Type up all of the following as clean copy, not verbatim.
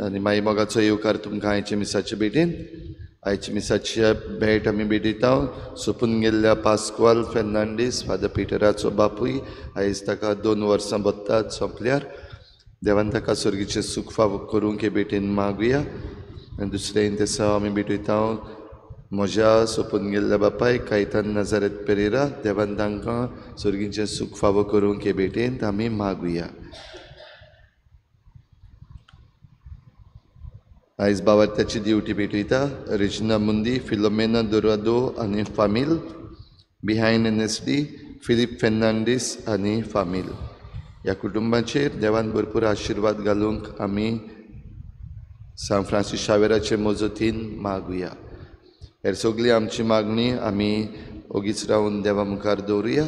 आनी माई मोगाचो येवकार तुमकां आयच्या मिसाचे भेटीन. आयच्या मिसाची भेट आमी भेटयता सोंपून गेल्ल्या पास्क्वाल फेर्नांडीस फादर पिटराचो बापूय आयज ताका 2 वर्सां बत्तात सोंपल्यार देवान ताका सर्गीचें सूख फावो करूंक हे भेटीन मागुया. आनी दुसरें तेसा आमी भेटयता म्हज्या सोंपून गेल्ल्या बापाय कायतान नाजारेत पेरेरा देवान तांकां सर्गीचें सूख फावो करूंक हे भेटेन आमी मागुया. आयज बावार्थ्याची ड्युटी भेटयता रेजिना मुंदी, फिलोमेना दोरादो आनी फामील, बिहायंड NSD Philip Fernandes आनी फामील. ह्या कुटुंबाचेर देवान भरपूर आशिर्वाद घालूंक आमी सांत फ्रांसीस शावेराचे मजतीन मागुया. हेर सगळी आमची मागणी आमी ओगीच रावन देवा मुखार दवरुया.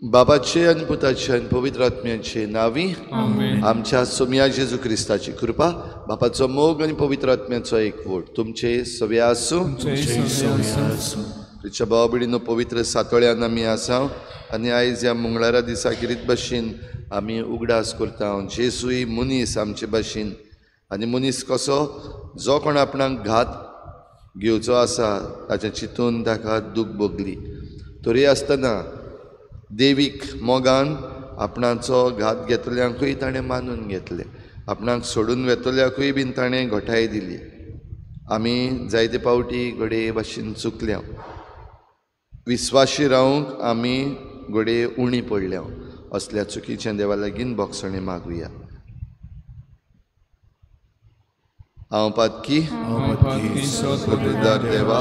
बाबाचे आनी पुताचे आनी पवित्र आत्म्याचे नांवी आमच्या सोम्या जेजू क्रिस्ताची कृपा, बापाचो मोग आनी पवित्र आत्म्याचो एकवट तुमचे सगळे आसूं. तिच्या भाव भयणीनो, पवित्र सातोळ्यान आमी आसा आनी आयज ह्या मंगळारा दिसा गिरीत भाशेन आमी उगडास करता जेजूय मनीस आमचे भाशेन. आनी मनीस कसो जो कोण आपणाक घात घेवचो आसा ताच्या चिंतून ताका दूख भोगली, तरी आसतना देवीक मोगान आपणाचो घात घेतल्यांकूय ताणें मानून घेतलें, आपणाक सोडून वेतल्याकूय बीन ताणें घटाय दिली. आमी जायते पावटी घडये भाशेन चुकल्या, विस्वाशी रावंक आमी घडये उणी पडल्या. असल्या चुकीचें देवा लागीं भोगसणें मागुया. हांव पातकी देवा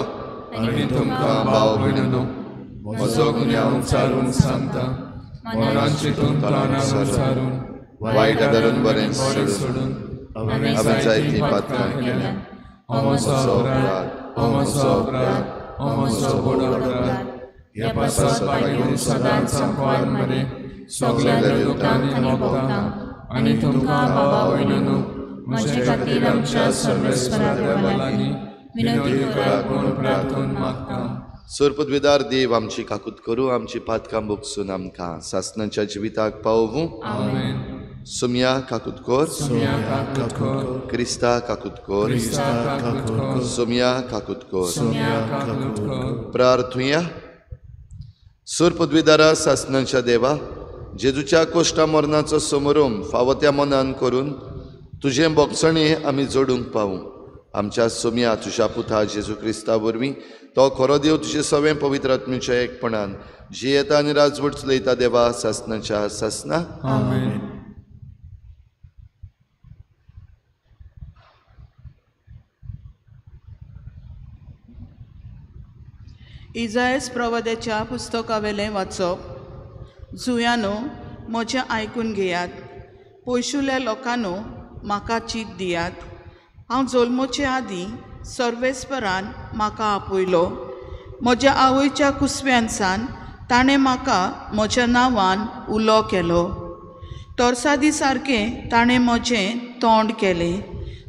आनी तुमकां भाव भयणीनो म्हजो गुन्यांव चारून सांगता, मनान चिंतून प्राणान सारून वायट आदारून बरें सोडून हांवें जायतीं पातकां केल्यां. हो म्हजो अपराध, हो म्हजो अपराध, हो म्हजो व्हड अपराध. ह्या पासत मागीर सदांच सांकवार मरे सगल्या दुख्खांनी भोगता आनी तुमकां भावा भयणीनो म्हजे खातीर आमच्या सर्वेस्परा देवा लागीं विनवणी करात म्हूण प्रार्थना मागता. सरपदवेदार देव आमची काकूत करूं, आमची पातकां भोगसून आमकां सासणाच्या जिविताक पावोवूं. सोम्या काकूत कर, क्रिस्ता काकूत कर, सोम्या काकूत कर. प्रार्थुया. सरपदवेदारा सासणाच्या देवा, जेजूच्या कोश्टा मरणाचो समोरम फावो त्या मनान करून तुजें भोगसणें आमी जोडूंक पावूं. आमच्या सोम्या तुज्या पुता जेजू क्रिस्ता वरवीं तो खरो देव तुजे सवें पवित्र आत्म्याच्या एकपणान जियेता आनी राजवट चलयता देवा सासणाच्या सासना. इजायस प्रवाद्याच्या पुस्तकावेलें वाचप. जुयानो, म्हजें आयकून घेयात, पयशुल्या लोकांनो म्हाका चीत दियात. हांव जल्मोचे आदीं सर्वेस्परान म्हाका आपयलो, म्हज्या आवयच्या कुसव्यान सान ताणें म्हाका म्हज्या नांवान उलो केलो. तरसादी सारकें ताणें म्हजें तोंड केलें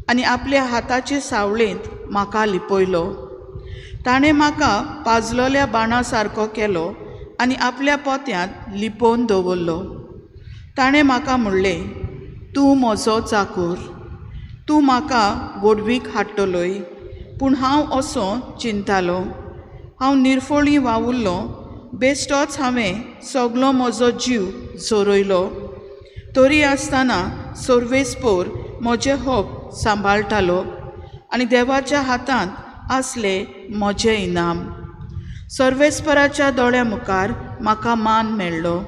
आनी आपल्या हाताचे सावळेंत म्हाका लिपयलो. ताणें म्हाका पाजलोल्या बाणा सारको केलो आनी आपल्या पोत्यांत लिपोवन दवरलो. ताणें म्हाका म्हणलें, तूं म्हजो चाकूर, तूं म्हाका व्हडवीक हाडटलोय. पूण हांव असो चिंतालो, हांव निर्फोळी वावुरलो, बेश्टोच हांवें सगलो म्हजो जीव झरयलो. तरी आसतना सर्वेस्पोर म्हजें हक सांबाळटालो आनी देवाच्या हातांत आसले म्हजें इनाम. सर्वेस्पराच्या दोळ्या मुखार म्हाका मान मेळ्ळो.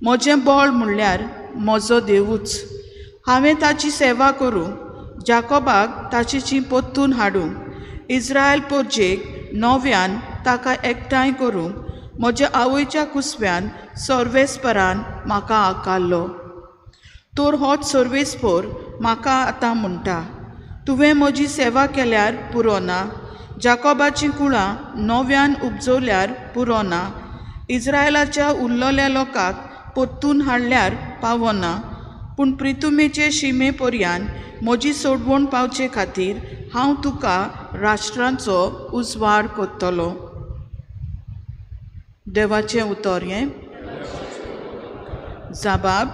म्हजें बळ म्हणल्यार म्हजो देवूच. हांवें ताची सेवा करूंक, जाकोबाक ताची पोत्तून हाडूंक, इज्रायल पोरजेक नव्यान ताका एकठांय करूंक म्हज्या आवयच्या कुसव्यान सर्वेस्परान म्हाका आकारलो. तर होच सर्वेस्पोर म्हाका आतां म्हणटा, तुवें म्हजी सेवा केल्यार पुरो ना, जाकोबाचीं कुळां नव्यान उपजवल्यार पुरो ना, इज्रायलाच्या उरलेल्या लोकांक परतून हाडल्यार पावना, पूण प्रितुमेचे शिमे पर्यान म्हजी सोडवण पावचे खातीर हांव तुका राष्ट्रांचो उजवाड करतलो. देवाचें उतर हें. जबाब,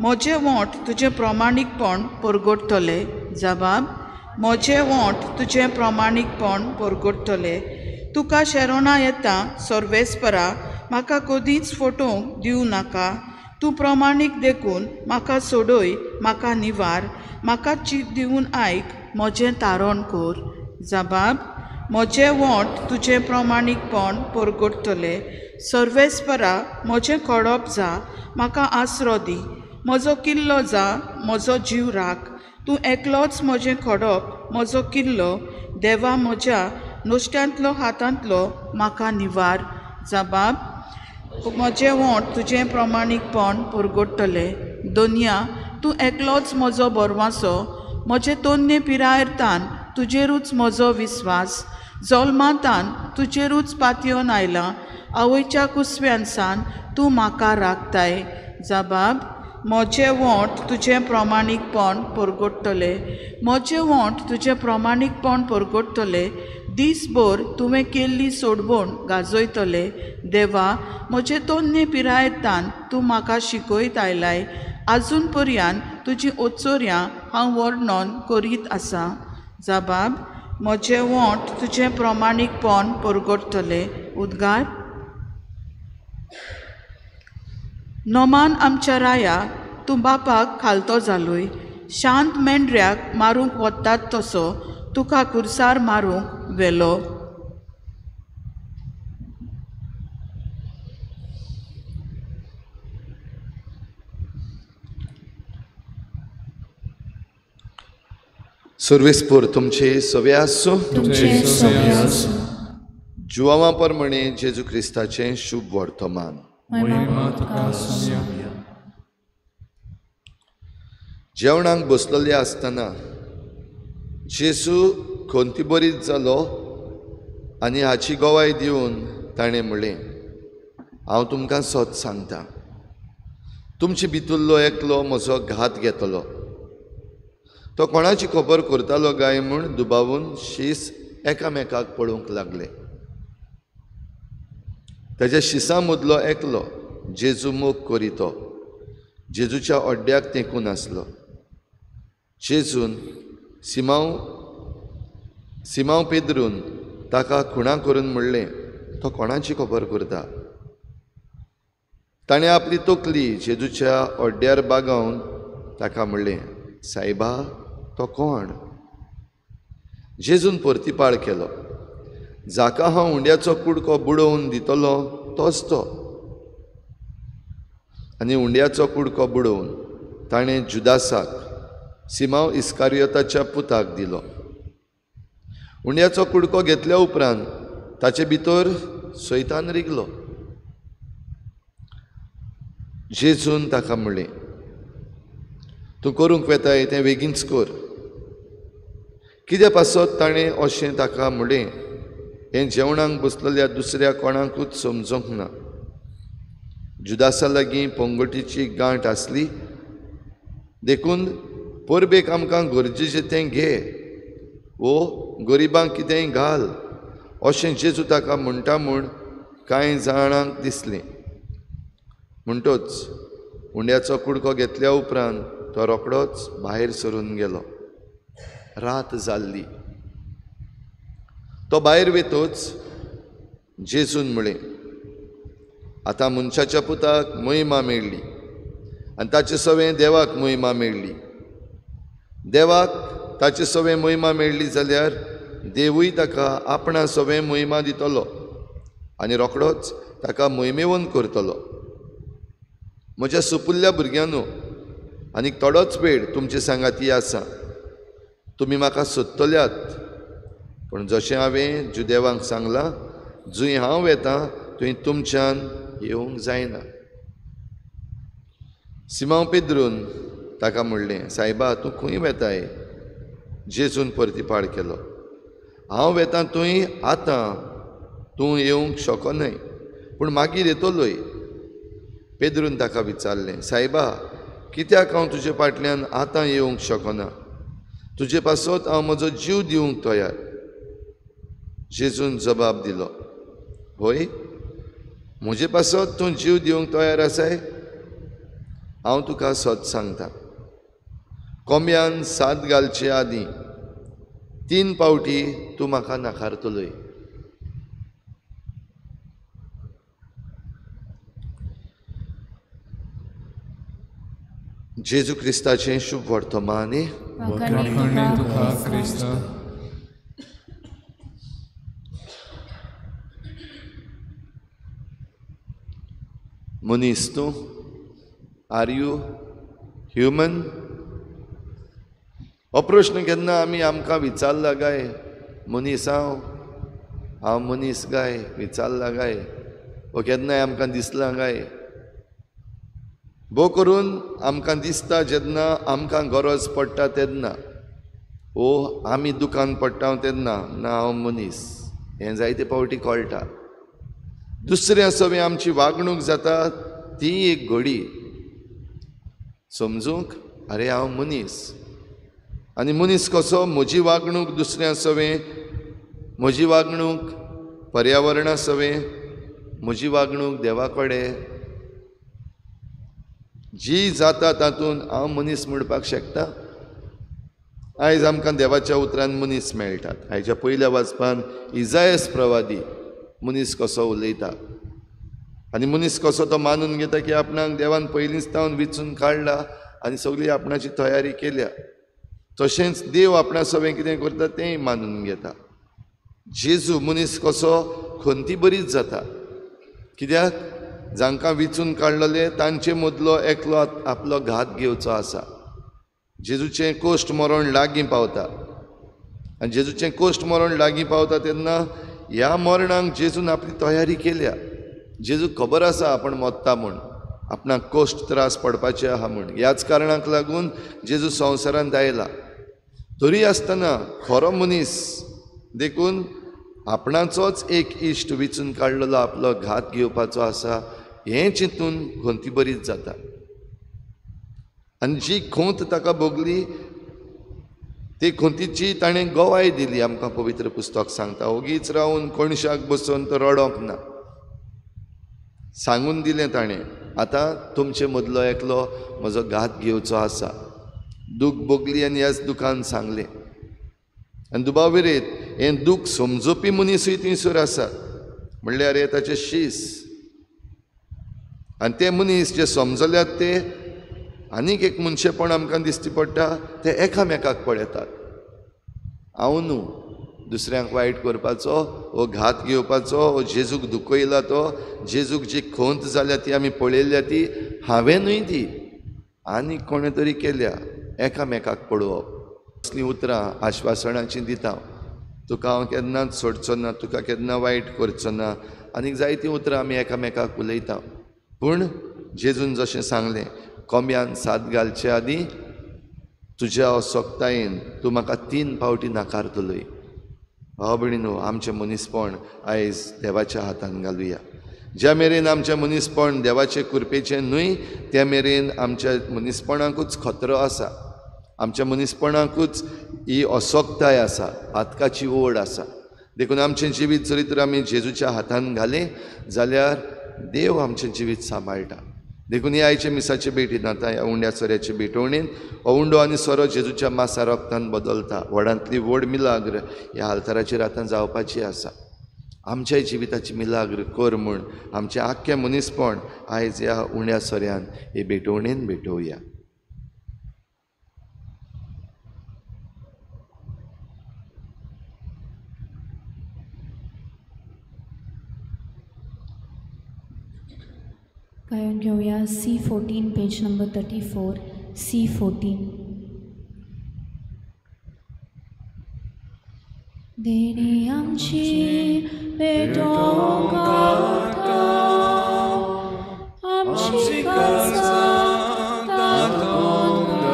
म्हजें वोंठ तुजें प्रमाणीकपण परगटतलें. जबाब, म्हजें वोंठ तुजें प्रमाणीकपण परगटतलें. तुका शरणां येता सर्वेस्परा, म्हाका कदींच फटोवंक दिवं नाका. तूं प्रमाणीक देखून म्हाका सोडय, म्हाका निवार, म्हाका चीत दिवन आयक, म्हजें तारण कर. जबाब, म्हजें वोंठ तुजें प्रमाणीकपण परगटतलें. सर्वेस्परा, म्हजें खडप जा, म्हाका आसरो दी, म्हजो किल्लो जा, म्हजो जीव राख. तूं एकलोच म्हजें खडप, म्हजो किल्लो, देवा म्हज्या नुस्त्यांतलो हातांतलो म्हाका निवार. जबाब, म्हजें वोंठ तुजें प्रमाणीकपण परगटतलें. दोनया, तूं एकलोच म्हजो बरवासो, म्हजे तन्ने पिरायेर तान तुजेरूच म्हजो विस्वास, जल्मांतान तुजेरूच पातयेवन आयलां, आवयच्या कुसव्यान सान तूं म्हाका राखताय. जबाब, म्हजें वोंठ तुजें प्रमाणीकपण परगटतलें. म्हजें वोंठ तुजें प्रमाणीकपण परगटतलें. दीसभर तुवें केल्ली सोडवण गाजयतलें. देवा, म्हजे तन्ने पिरायेर तान तूं म्हाका शिकयत आयलाय, आजून पर्यान तुजी ओचोर्यां हांव वर्णन करीत आसा. जबाब, म्हजें वोंठ तुजें प्रमाणीकपण परगटतलें. उद्गार. नोमान आमच्या राया, तूं बापाक खालतो जालोय, शांत मेंढऱ्याक मारूंक वतात तसो तुका कुर्सार मारूंक व्हेलो. सर्वेस्पोर तुमचे सवे आसूं. जुवांवा प्रमाणे जेजू क्रिस्ताचें शुभ वर्तमान. जेवणाक बसलेले आसतना जेजू खंती बरीच जालो आनी हाची गवाय दिवन ताणें म्हणलें, हांव तुमकां सत सांगता, तुमचे भितरलो एकलो म्हजो घात घेतलो. तो कोणाची खबर करतालो काय म्हूण दुबावून शीस एकामेकाक पळोवंक लागले. ताच्या शिसां मदलो एकलो जेजू मोग करी तो जेजूच्या अड्ड्याक तेंकून आसलो. जेजून सिमांव पेद्रून ताका खुणा करून म्हणलें, तो कोणाची खबर करता? ताणें आपली तकली जेजूच्या अड्ड्यार बागावन ताका म्हणलें, सायबा, तो कोण? जेजून परतिपाळ केलो, जाका हांव उंड्याचो कुडको बुडोवन दितलो तोच तो. आनी उंड्याचो कुडको बुडोवन ताणें जुदासाक, सिमांव इस्कारियोताच्या पुताक दिलो. उंड्याचो कुडको घेतल्या उपरांत ताचे भितर सैतान रिगलो. जेजून ताका म्हणलें, तूं करूंक वेताय तें बेगीनच कर. कित्या पासत ताणें अशें ताका म्हणलें हें जेवणाक बसलेल्या दुसऱ्या कोणाकूच समजूंक ना. जुदासा लागीं पंगटीची गांठ आसली, देखून परबेक आमकां गरजेचें तें घे वो गरिबांक कितेंय घाल अशें जेजू ताका म्हणटा म्हूण कांय जाणांक दिसलें. म्हणटच उंड्याचो कुडको घेतल्या उपरांत तो रोखडोच भायर सरून गेलो. रात जाल्ली. तो भायर वेतोच जेजून म्हळें, आतां मनशाच्या पुताक महिमा मेळ्ळी आनी ताचे सवें देवाक महिमा मेळ्ळी. देवाक ताचे सवें महिमा मेळ्ळी जाल्यार देवूय ताका आपणा सवें महिमा दितलो आनी रोखडोच ताका महिमेवन करतलो. म्हज्या सुपुल्ल्या भुरग्यांनो, आनीक थोडोच वेळ तुमचे सांगाती आसा. तुमी म्हाका सोदतल्यात, पूण जशें हांवें जुदेवांक सांगलां, जंय हांव वेतां थंय तुमच्यान येवंक जायना. सिमांव पेद्रून ताका म्हणलें, सायबा तूं खंय वेताय? जेजून परतिपाळ केलो, हांव वेता थंय आतां तूं येवंक शकनाय, पूण मागीर येतलोय. पेद्रून ताका विचारलें, सायबा कित्याक हांव तुजे फाटल्यान आतां येवंक शकना? तुजे पासत हांव म्हजो जीव दिवंक तयार. जेजून जबाब दिलो, हय, म्हजे पासत तूं जीव दिवंक तयार आसाय? हांव तुका सत सांगता, कोंब्यान साद घालचे आदीं 3 फावटी तूं म्हाका नाकारतलोय. जेजू क्रिस्ताचें शुभ वर्तमान. मनीस तूं, are you human? हो प्रश्न केन्ना आमी आमकां विचारला काय? मनीस हांव, हांव मनीस काय विचारला काय? वो केन्नाय आमकां दिसलां काय? भोव करून आमकां दिसता जेन्ना आमकां गरज पडटा तेन्ना, ओ आमी दुकान पडटा तेन्ना, ना हांव मनीस हें जायते फावटी कळटा. दुसऱ्या सवें आमची वागणूक जाता ती एक घडी समजूंक, अरे हांव मनीस. आनी मनीस कसो, म्हजी वागणूक दुसऱ्या सवें, म्हजी वागणूक पर्यावरणा सवें, म्हजी वागणूक देवा कडेन जी जाता तातूंत हांव मनीस म्हणपाक शकता. आयज आमकां देवाच्या उतरान मनीस मेळटात. आयच्या पयल्या वाचपान इजायस प्रवादी मनीस कसो उलयता आनी मनीस कसो तो मानून घेता की आपणाक देवान पयलींच तावन विचून काडला आनी सगळी आपणाची तयारी केल्या. तशेंच देव आपणा सवें कितें करता तेंय मानून घेता. जेजू मनीस कसो खंती बरीच जाता, कित्याक जांकां विचून काडलेले तांचे मदलो एकलो आपलो घात घेवचो आसा. जेजूचें कोश्ट मरण लागीं पावता आनी जेजूचें कोश्ट मरण लागीं पावता तेन्ना ह्या मरणाक जेजून आपली तयारी केल्या. जेजूक खबर आसा आपण मरता म्हूण, आपणाक कोश्ट त्रास पडपाचे आहा म्हूण. ह्याच कारणाक लागून जेजू संवसारांत आयला. तरी आसतना खरो मनीस देखून आपणाचोच एक इश्ट विचून काडलेलो आपलो घात घेवपाचो आसा हें चिंतून खंती बरीच जाता. आनी जी खंत ताका भोगली ती खंतीची ताणें गवाय दिली. आमकां पवित्र पुस्तक सांगता, ओगीच रावन कोणशाक बसून तो रडोंक ना, सांगून दिलें ताणें, आतां तुमचे मदलो एकलो म्हजो घात घेवचो आसा. दूख भोगली आनी ह्याच दुखान सांगलें. आनी दुबाव विरयत हें दूख समजोवपी मनीसूय थंयसर आसात, म्हणल्यार हे ताचे शीस. आनी ते मनीस जे समजल्यात ते आनीक एक मनशेपण आमकां दिश्टी पडटा, ते एकामेकाक पळयतात. हांव न्हू दुसऱ्यांक वायट करपाचो वो घात घेवपाचो, वो जेजूक दुखयला तो, जेजूक जी खंत जाल्या ती आमी पळयल्या ती हांवें न्हय ती आनीक कोणें तरी केल्या. एकामेकाक पळोवप. असलीं उतरां आश्वासनाचीं दिता, तुका हांव केन्नाच सोडचो ना, तुका केन्ना वायट करचो ना. आनीक जायतीं उतरां आमी एकामेकाक उलयता. पूण जेजून जशें सांगलें, कोंब्यान साद घालचे आदीं तुज्या असक्तायेन तूं म्हाका 3 फावटी नाकारतलोय. भाव भयणीनो, आमचें मनीसपण आयज देवाच्या हातान घालुया. ज्या मेरेन आमचें मनीसपण देवाचे कृपेचें न्हय त्या मेरेन आमच्या मनीसपणाकूच खतरो आसा, आमच्या मनीसपणाकूच ही असक्ताय आसा, पातकाची ओड आसा. देखून आमचें जिवीत जरी तर आमी जेजूच्या हातान घालें जाल्यार देव आमचें जिवीत सांबाळटा. देखून ही आयचे मिसाचे भेटीन आतां ह्या उंड्या सोऱ्याचे भेटवणेन हो उंडो आनी सोरो जेजूच्या मासा रक्तान बदलता. व्हडांतली व्हड मिलाग्र ह्या आल्ताराचेर आतां जावपाची आसा. आमच्याय जिविताची मिलाग्र कर म्हूण आमचें आख्खें मनीसपण आयज ह्या उंड्या सोऱ्यान हे भेटवणेन भेटोवया. गायन घेवया C14 page number 34 C14. देणी आमची पेटोवंक आतां आमची काळजां तातूंत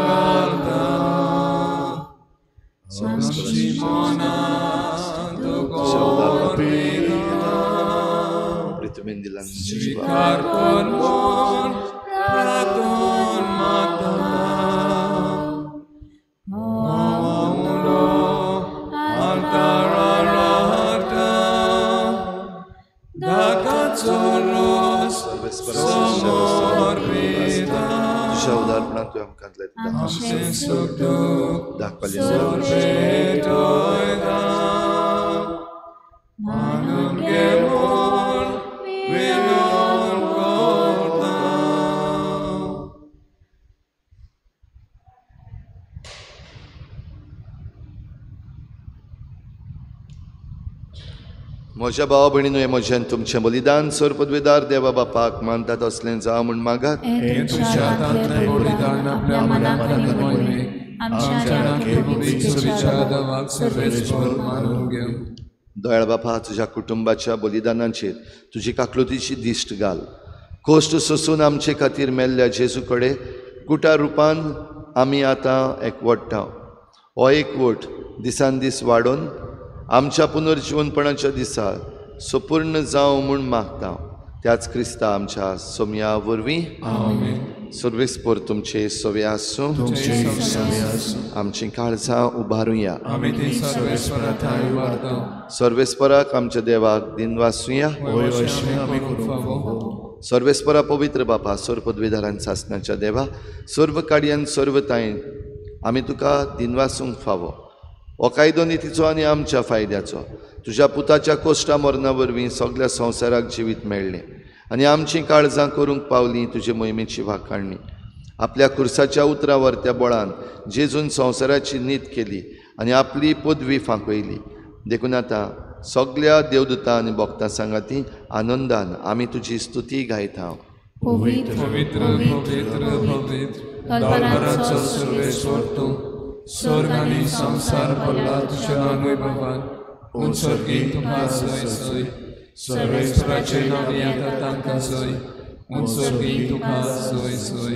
म्हज्या भावा भयणीनो, हें म्हजें तुमचें बलिदान सर पदवेदार देवा बापाक मानता तसलें जावं म्हूण मागात. दयाळ बापा, तुज्या कुटुंबाच्या बलिदानाचेर तुजी काकलुतीची दिश्ट घाल. कोश्ट सोसून आमचे खातीर मेल्ल्या जेजू कडेन कुटा रुपान आमी आतां एकवटता. हो एकवट दिसान दीस वाडोवन आमच्या पुनर्जिवनपणाच्या दिसा सुपूर्ण जावं म्हूण मागता. त्याच क्रिस्ता आमच्या सोमया वरवीं. सर्वेस्पर तुमचे सवे आसूं. आमचीं काळजां उबारुया. सर्वेस्पराक आमच्या देवाक दिनवासुया. सर्वेस्परा पवित्र बापा, सर्व पदवीधारान सासनाच्या देवा, सर्व काडयान सर्व तायन आमी तुका दिनवासूंक फावो. हो कायदो नितीचो आनी आमच्या फायद्याचो. तुज्या पुताच्या कोश्टा मरणा वरवीं सगल्या संवसाराक जिवीत मेळ्ळें आनी आमचीं काळजां करूंक पावलीं तुजे मोहिमेची वाखाणणी. आपल्या खुर्साच्या उतरां वरत्या बळान जेजून संवसाराची नीत केली आनी आपली पदवी फांकयली. देखून आतां सगल्या देवदूतां आनी भक्तां सांगाती आनंदान आमी तुजी स्तुती गायता. पवित्र पवित्र पवित्र दरबाराचो सर्वेश्वर तूं, स्वर्ग आनी संवसार भरला तुज्या वैभवान. उंचर्गी तुका जय जय, सर्वेश्वराचे नांव येता तांकां जय, उंचर्गी तुका जय जय.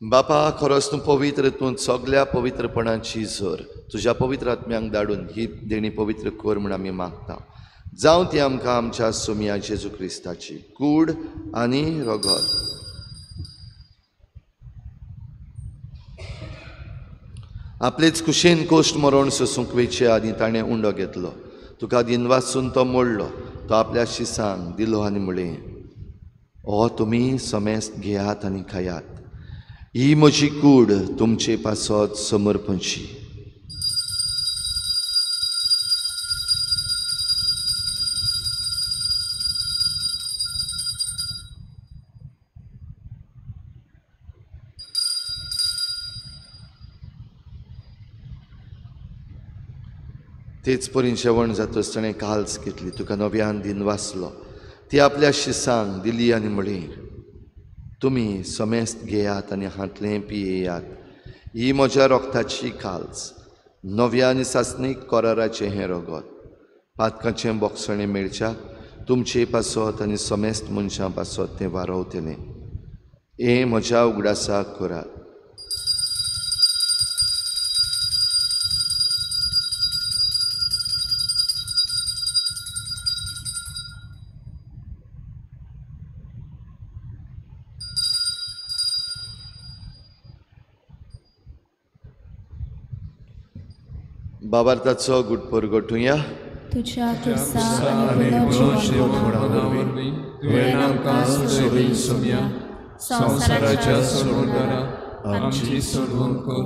बापा, खरोच तूं पवित्र, तूं सगल्या पवित्रपणाची झर. तुज्या पवित्र आत्म्यांक धाडून ही देणी पवित्र कर म्हूण आमी मागता. जावं ती आमकां आमच्या सोमया जेजू क्रिस्ताची कूड आनी रगत. आपलेच कुशेन कोश्ट मरण सोसूंक वेचे आदी ताणें उंडो घेतलो. तुका दिनवासून तो मोडलो. तो आपल्या शिसांक दिलो आनी म्हळें, हो तुमी समेस्त घेयात आनी खायात. ही म्हजी कूड तुमचे पासत समर्पणची. तेच परीन जेवण जातच ताणें काल्स घेतली. तुका नव्यान दिन वाचलो. ती आपल्या शिसांक दिली आनी म्हळी, तुमी समेस्त घेयात आनी हांतलें पियेयात. ही म्हज्या रोगताची काल्स, नव्या आनी सासणीक कराराचें हें रगत. पातकाचें बोगसणें मेळच्याक तुमचे पासत आनी समेस्त मनशां पासत तें वारवतलें. हें म्हज्या उगडासाक करात. बाबार्थाचो गुटपोर गोठुया. तुझ्या खुर्सा आनी पुनर्जिवनपणा वरवीं तुवें आमकां सोडयली सोमया, संवसाराच्या सोडवणदारा आमची सोडवण कर.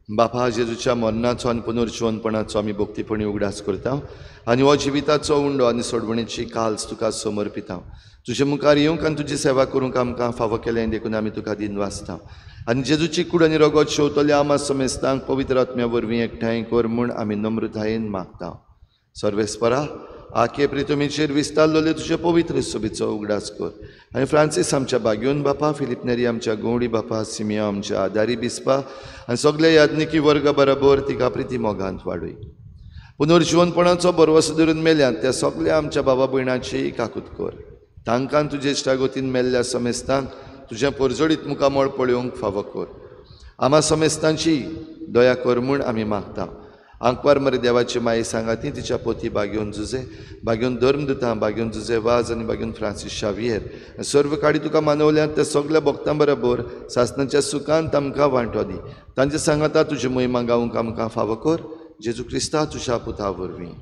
बापा, जेजूच्या मरणाचो आनी पुनर्जिवनपणाचो आमी भक्तीपणी उगडास करता आनी हो जिविताचो उंडो आनी सोडवणेची काल्स तुका समर्पिता. तुजे मुखार येवंक आनी तुजी सेवा करूंक आमकां फावो केलें देखून आमी तुका दिनवासता. आनी जेजूची कूड आनी रगत शेवतल्या आमा समेस्तांक पवित्र आत्म्या वरवीं एकठांय कर म्हूण आमी नम्रतायेन मागता. सर्वेस्परा, आखे प्रितुमीचेर विस्तारलेले तुजे पवित्र सोबीचो उगडास कर आनी फ्रांसीस आमच्या बाग्योन बापा, फिलीप नेरी आमच्या गौडी बापा, सिमिया आमच्या आदारी बिस्पा आनी सगल्या याज्ञिकी वर्गा बरोबर तिका प्रिती मोगांत वाडय. पुनर्जिवनपणाचो भरवसो धरून मेल्यात त्या सगल्या आमच्या बाबा भयणाची काकूत कर. तांकां तुजे इश्टागतीन मेल्ल्या समेस्तांक तुजें परजळीत मुखामळ पळोवंक फावो कर. आमा समेस्तांची दया कर म्हूण आमी मागता. आंकवार मरे देवाची माये सांगाती तिच्या पोती बागेवन जुजे, बागेवन धर्मदुतां, बागेवन जुजे वाज आनी बागेवन फ्रांसीस शावियेर सर्व काडी तुका मानवल्यात त्या सगल्या भक्तां बरोबर सासणाच्या सुखांत आमकां वांटो दी. तांचे सांगाता तुजी महिमा गावंक आमकां फावो कर, जेजू क्रिस्ता तुज्या पुता वरवीं.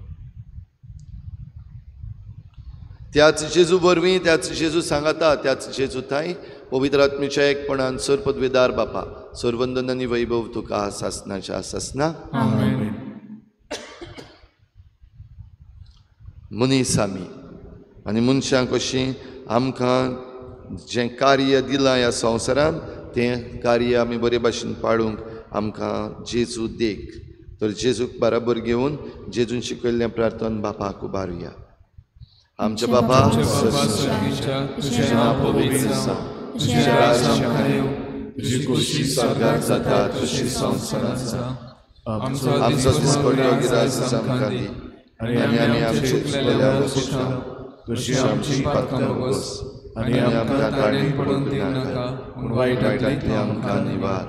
त्याच जेजू वरवीं, त्याच जेजू सांगाता, त्याच जेजू थांय पवित्र आत्म्याच्या एकपणान सर्वपदवीदार बापा सर्वंदन आनी वैभव तुका सासनाच्या सासना. मनीस आमी आनी मनशां कशीं आमकां जें कार्य दिलां ह्या संवसारांत तें कार्य आमी बरे भाशेन पाळूंक आमकां जेजू देख. तर जेजूक बराबर घेवन जेजून शिकयल्लें प्रार्थन बापाक उबारुया. आमच्या बापा तुजें नांव पवित्र जावं, तुजें राज्य आमकां येवं, तुजी खोशी स्वर्गांत जाता तशी संवसारांत जावं. आमचो दिसपट्टो गिरास आमकां दी आनी आमी आमचे चुकलेल्या वस्तूं तशी आमची पातकां भोगोस आनी आमकां ताणें पडून दिवनाका पूण वायटांतली आमकां निवार.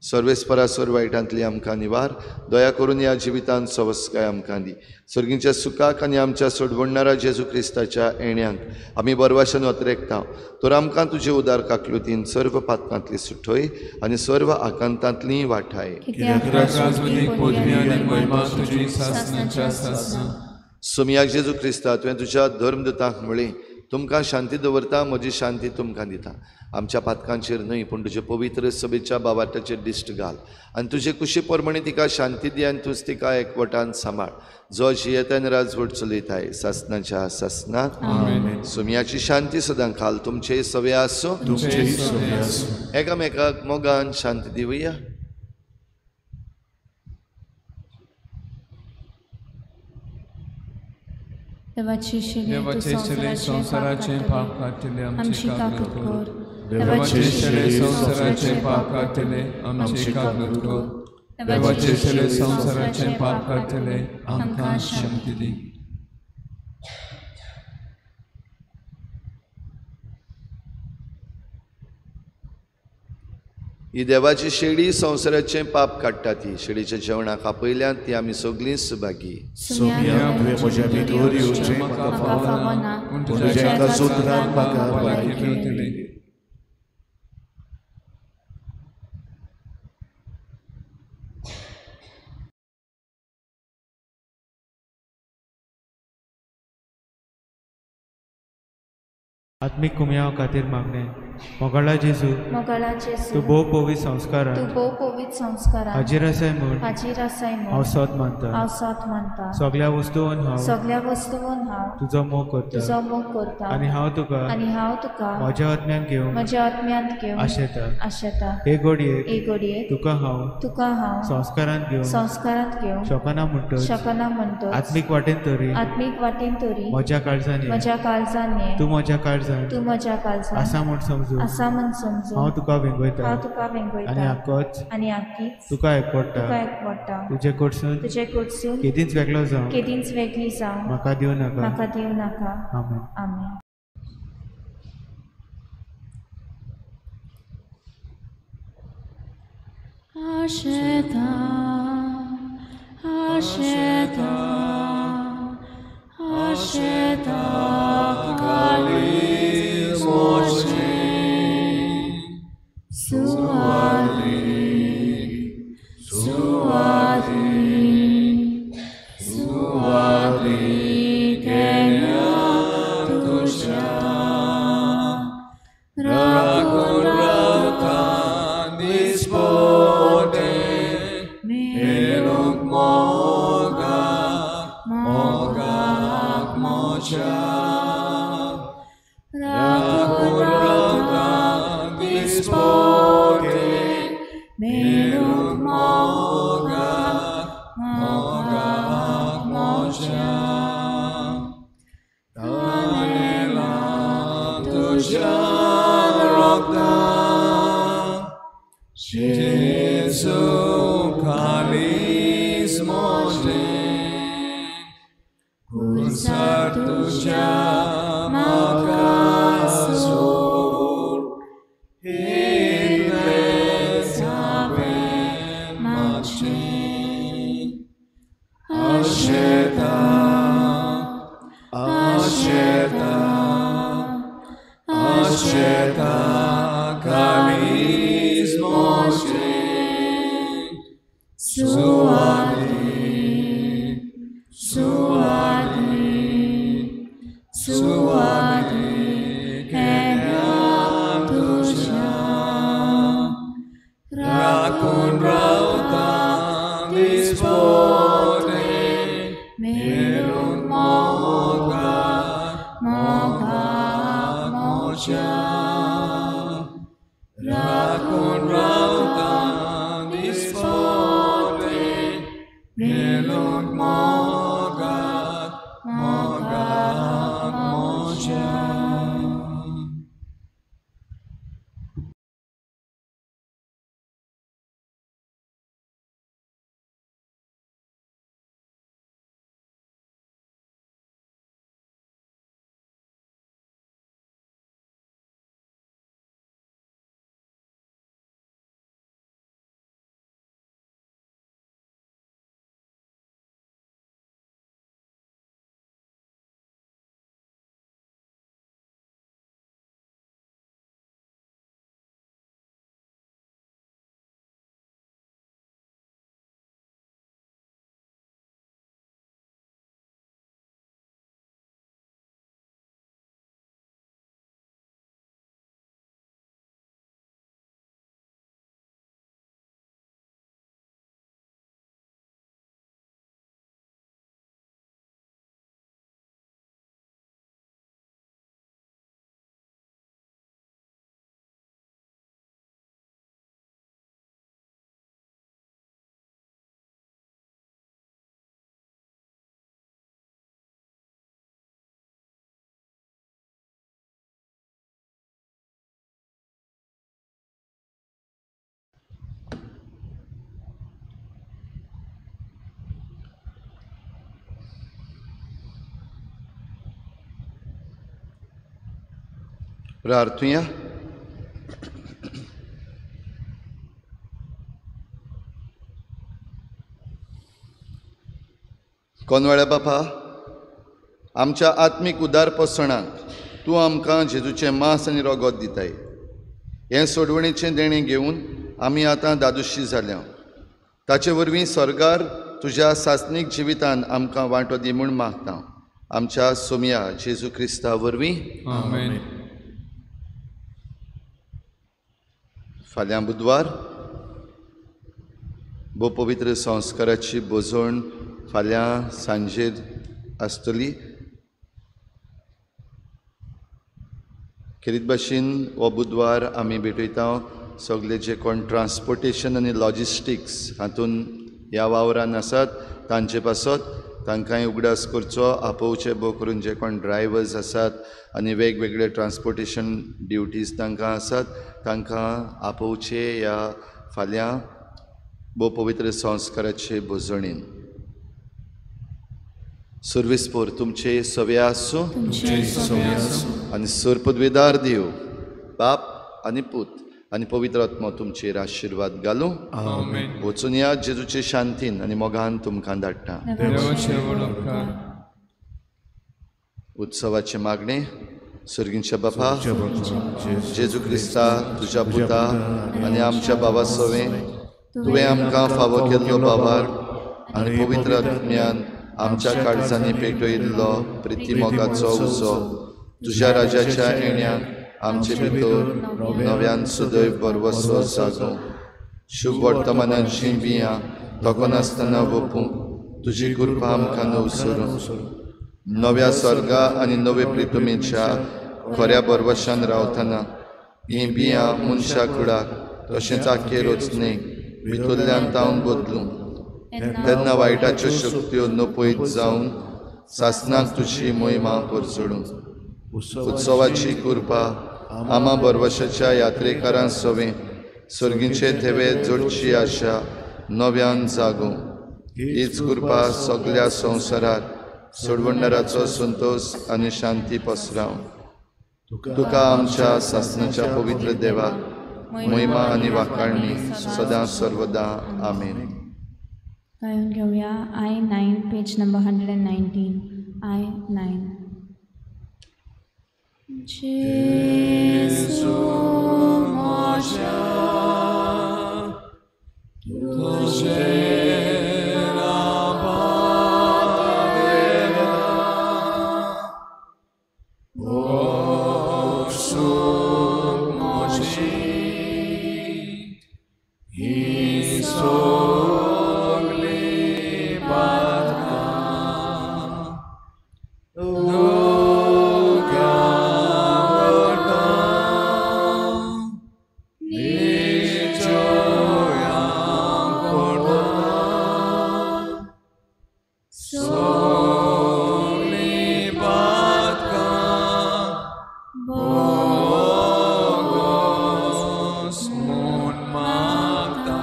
सर्वेस्परा सर्व वायटांतली आमकां निवार. दया करून ह्या जिवितांत सवस्काय आमकां दी. सर्गींच्या सुखाक आनी आमच्या सोडवणणारा जेजू क्रिस्ताच्या येण्यांक आमी बरवाशन अत्रेकता. तर आमकां तुजे उदार काकलुतीन सर्व पातकांतली सुटय आनी सर्व आकांतांतली वाठाय. सोमयाक जेजू क्रिस्ता तुवें तुज्या धर्मदुतांक म्हळें, तुमकां शांती दवरता, म्हजी शांती तुमकां दिता. आमच्या पातकांचेर न्हय पूण तुजे पवित्र सभेच्या बावाटाचेर दिश्ट घाल आनी तुजे कुशी प्रमाणे तिका शांती दी आनी तूंच तिका एकवटान सांबाळ, जो जियेता आनी राजवट चलयताय सासनाच्या सासनाक. सोमयाची शांती सदां खाल तुमचे सवे आसूं. एकामेकाक मोगान शांती दिवया. देवाचे शेले संवसाराचे पाप काडटले आमची काकूत कर. देवाचे शेले संवसाराचे पाप काडटले आमची काकूत कर. देवाचे शेले संवसाराचे पाप काडटले आमकां शांती दी. ही देवाची शेळी संवसाराचें पाप काडटा. ती शेळीच्या जेवणाक आपयल्यात ती आमी सगळीं सुभागी. आत्मीक कुमयाव खातीर मागणें. मोगाळा जेजू, तूं भोव पवित्र संस्कारांत हाजीर आसाय म्हूण हांव सोद मानता. सगल्या वस्तून हांव तुजो मोग करता आनी हांव तुका म्हज्या आत्म्यांत घेवंक आशेता. हे घडयेक तुका हांव संस्कारांत घेवंक शकना म्हणटच आत्मीक वाटेन तरी म्हज्या काळजान ये, तूं म्हज्या काळजान आसा म्हूण समजू हांव तुका वेंगयता आनी आक्कीच तुका एकवटा. तुजे कडसून केदींच वेगळो जावं म्हाका दिवं नाका. आमेन. आशेता आशेता आशेता काळीज म्हजें सुवादी सुवादी सुवादी केल्या तुज्या राखून रावता दिसपटे मेळूंक मोगाक मोगाक म्हज्या राखून रावता दिसपटे मेळूंक मोगाक मोगाक म्हज्या तानेला तुज्या रगतान जेजू काळीज म्हजें खुर्सार तुज्या म्हाका सोड इतलेंच हांवें मागचें. आशेता आशेता आशेता काळीज मोजें सुवादी सुवादी सुवादी केन्ना तुज्या राखून रावता दिसपोटे मेरून मोगाक मोगाक मोज्या राखून रावता दिसपोटे मेरून मोगाक मोगाक मोज्या. प्रार्थुया. कोनवाळ्या बापा, आमच्या आत्मीक उदारपसणाक तूं आमकां जेजूचें मांस आनी रगत दिताय. हें सोडवणेचें देणें घेवन आमी आतां दादोशी जाल्या. ताचे वरवीं स्वर्गार तुज्या सासणीक जिवितान आमकां वांटो दी म्हूण मागता. आमच्या सोमया जेजू क्रिस्ता वरवीं. आमेन. फाल्यां बुधवार भोव पवित्र संस्काराची भोजवण फाल्यां सांजेर आसतली. खेरीत भाशेन हो बुधवार आमी भेटयता सगळे जे कोण ट्रान्सपोर्टेशन आनी लॉजिस्टिक्स हातून ह्या वावरान आसात तांचे पासत तांकांय उगडास करचो. आपोवचे भोव करून जे कोण ड्रायवर्स आसात आनी वेगवेगळे ट्रान्सपोर्टेशन ड्युटीज तांकां आसात तांकां आपोवचे ह्या फाल्यां भोव पवित्र संस्काराचे भोजणीन. सर्वीस पोर तुमचे सवे आसूं आनी सर पदवेदार देव बाप आनी पूत आनी पवित्र आत्मो तुमचेर आशिर्वाद घालूं. वचून या जेजूचे शांतीन आनी मोगान तुमकां धाडटा. उत्सवाचे मागणे. सर्गींच्या बापा जेजू क्रिस्ता तुज्या पुता आनी आमच्या बाबा सवें तुवें आमकां फावो केल्लो बाबार आनी पवित्र आत्म्यान आमच्या काळजांनी पेटयल्लो प्रिती मोगाचो उजो तुज्या राजाच्या येण्याक आमचे भितर नव्यान सदैव बरवसो जागो. शुभ वर्तमानाची बियां थकनासतना वोपूंक तुजी कृपा आमकां नवसरूं. नव्या स्वर्गा आनी नवे प्रितुमेच्या खऱ्या बरवशान रावतना हीं बियां मनशा कुडाक तशेंच आख्खे रचणेक भितरल्यान तावन बदलूं. तेन्ना वायटाच्यो शक्त्यो नपयत जावन सासणाक तुजी मोहिमा परजडूं. उत्सवाची कृपा आमा बरवशाच्या यात्रेकारां सवें सर्गीचे थेवे जोडची आशा नव्यान जागूं. हीच कृपा सगल्या संवसारार सोडवणदाराचो संतोश आनी शांती पसराव. तुका आमच्या सासणाच्या पवित्र देवाक महिमा आनी वाखाणणी सदां सर्वदा. आमेन. गायून घेवया I 9 page number 119 I 9. Jesu म्हज्या तुजेर आभार भोगसूक म्हजी ही सगळी बादकां दुख्या वता निश्चया करता सगळी बादकां भोगोस म्हूण मागता.